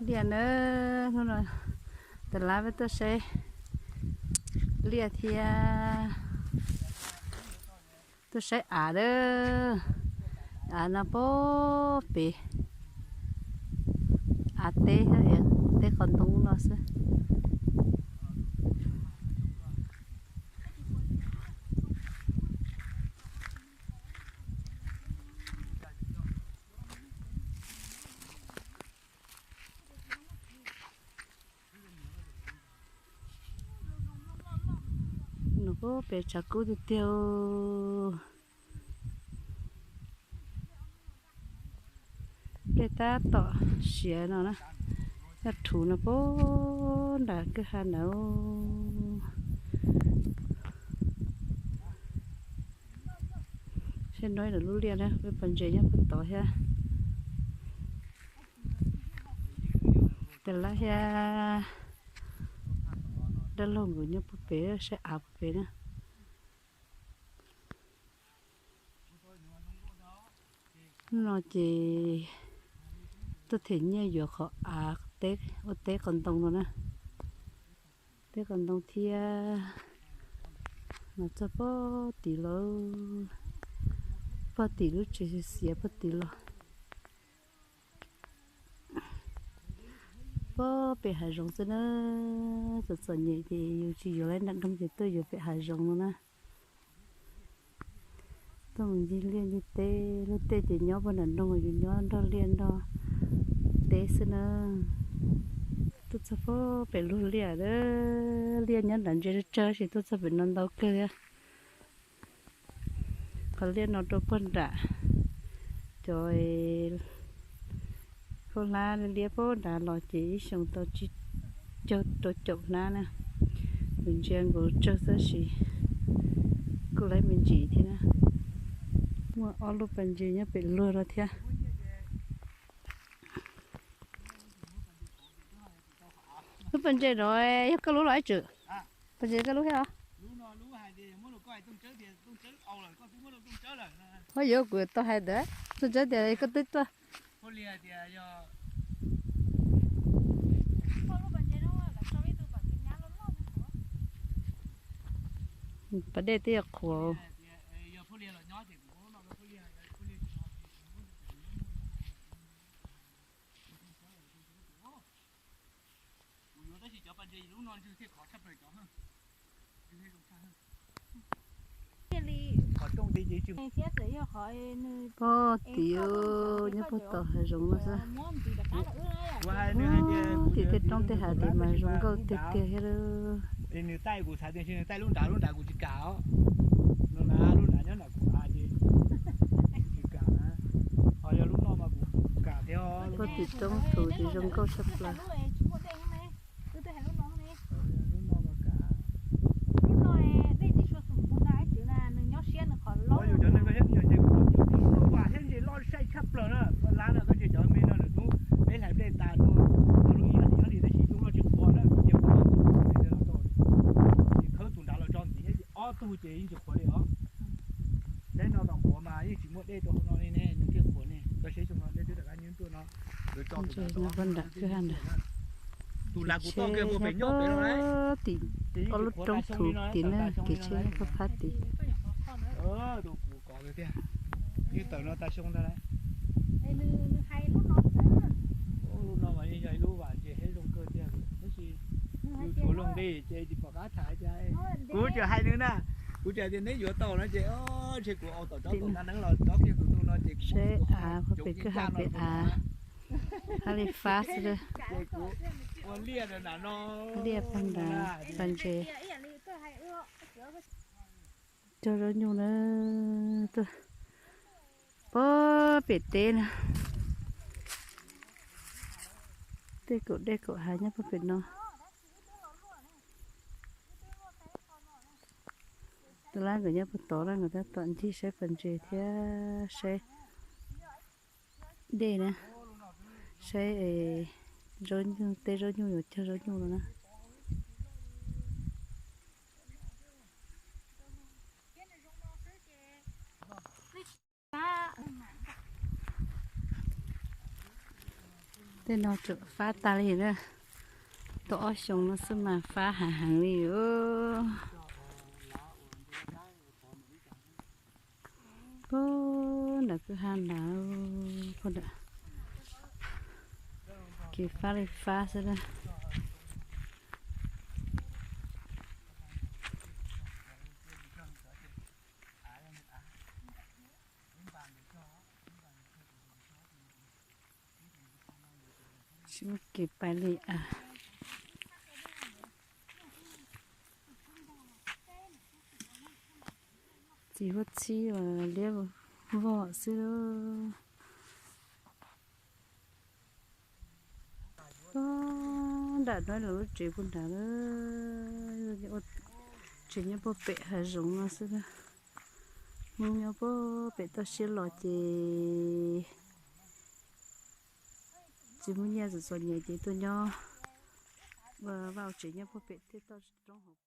Liaj na, hnub no tas lab peb tuaj saib liaj thiab tuaj saib av lawm. Av no puag pem, av teb, teb qos ntoo no xwb. Nws kuj pem tshav kub tiag tiag. Dej tab tom siav no na, yog rhuv no puag nram kwj ha ntawd. Saib no lub liaj na, peb pos ntses nyob puag tod thiab. Tas lab thiab dab laug nkawd nyob puag pem saib av puag pem na. Hnub no ces tuaj them nyiaj yuav qhov av teb, ua teb qos ntoo no na. Teb qos ntoo thiab los txog puag tim lawm, puag tim lub tsev xiav puag tim los. Puag pem hav zoov xwb na, txom txom nyem ces yus tsis yuav lawm nram nroog ces tuaj yuav pem hav zoov no na. Tuaj mus ncig liaj ncig teb, luag tej ces nyob puag nram nroog, yus nyob nrog liaj nrog teb xwb na. Tuaj txog puag pem luag liaj, liaj nyob nram ntses tsawg tsawg, tab sis tuaj txog pem no ntau kawg thiab. Qhov liaj no rau puag nram, cov khaub hlab liab puag nrad los ces ib xyoos tau tsib caug rau caum hnab na. Nws ntsia nkaus tsawg tab sis kuj laib me ntsis thiab na. Muaj ob lub pas ntses nyob pem luag no thiab. Lub pas ntses no yog koj lub los ib txwm? Pas ntses koj lub thiab os? Ho yuav kuv tau hais ntawd, Tooj Tsawb tias koj twb tuaj. Pas dej twb yog qhuav. Pob tim nyob puag tom hav zoov no xwb. Tim tej roob tej hav tim mas zoo nkauj tiag tiag thiab. Nws taij kuv xav tias nws taij lub nrad, lub nrad kuv tsis kam os. No na, lub nrad nyob nram kuv av ces kuv tsis kam na. Ho yog lub no mas kuv kam thiab. Puag tim roob tsuas ces zoo nkauj tshaj plaws. Ua yus cov neeg ko thiab, yog ces kuv thiab ntses loj sai tshaj plaws na, lab no koj ntsia cov me no lawm hnub peb hlais nplej tas rau, rau lub ib ob hlis tab sis coob loj tsis qhuav na, kuv cia kuv ces khawb tus nrad los tso ntxiv thiab ces ob tug ces yeej tsis qhuav li os. Teb no tom qhuav mas yeej tsis muaj dej rau hauv no li ne, nws thiaj qhuav ne. Koj saib xyoo no dej twb rov qab nyob tuaj no, nkawd tso tus nrad tod, tus nrad kuv toj kiag puag pem nyob pem no lauj. Tim ob lub roob thuv tim na, kev tsheb nyob phab phab tim. Tus kuv kov tiag, yeej tawm no tas xyoo ntag lauj. Lub no mas yeej yog ib lub vam ntses thiab zoo kawg tiag, tab sis yus tshuav luag nqi ces tsis pom qab tham cas. Kuv tseem hais nws na, kuv tseem tias neb yuav tau no ces ntshe kuv ua tom tsob tom ntag neeb los tsob kiag tus ntug no ces kuv av puag pem kwj ha pem av, hab li fab xwb. Ces kuv ua liaj nram no, liaj pag nrad pas ntses. Cog zaub nyuj na, tuaj puag pem teb na. Tej kaum dej kaum hav nyob puag pem no. Tus lab nkawd nyob puag tod na, nkawd tab tom ncig saib pas ntses thiab saib dej na, saib zaub nyuj, tej zaub nyuj yuav cog zaub nyuj no na. Tej no tsuas fab tag li na. Tau ob xyoos no xwb mas fab hav heev li os. Puag nram kwj ha nrad, puag nram, kev fab li fab xwb na. Tsis muaj kev pais li as. Txiv huab txhib uas liab vog xwb. Puag nram no lawv lub tsev puag nrad, tsev nyob puag pem hav zoov no xwb. Hmoob nyob puag pem toj siab los ces tsis muaj nyiaj txom txom nyem ces tuaj nyob vaj tsev nyob puag pem tej toj roob hauv.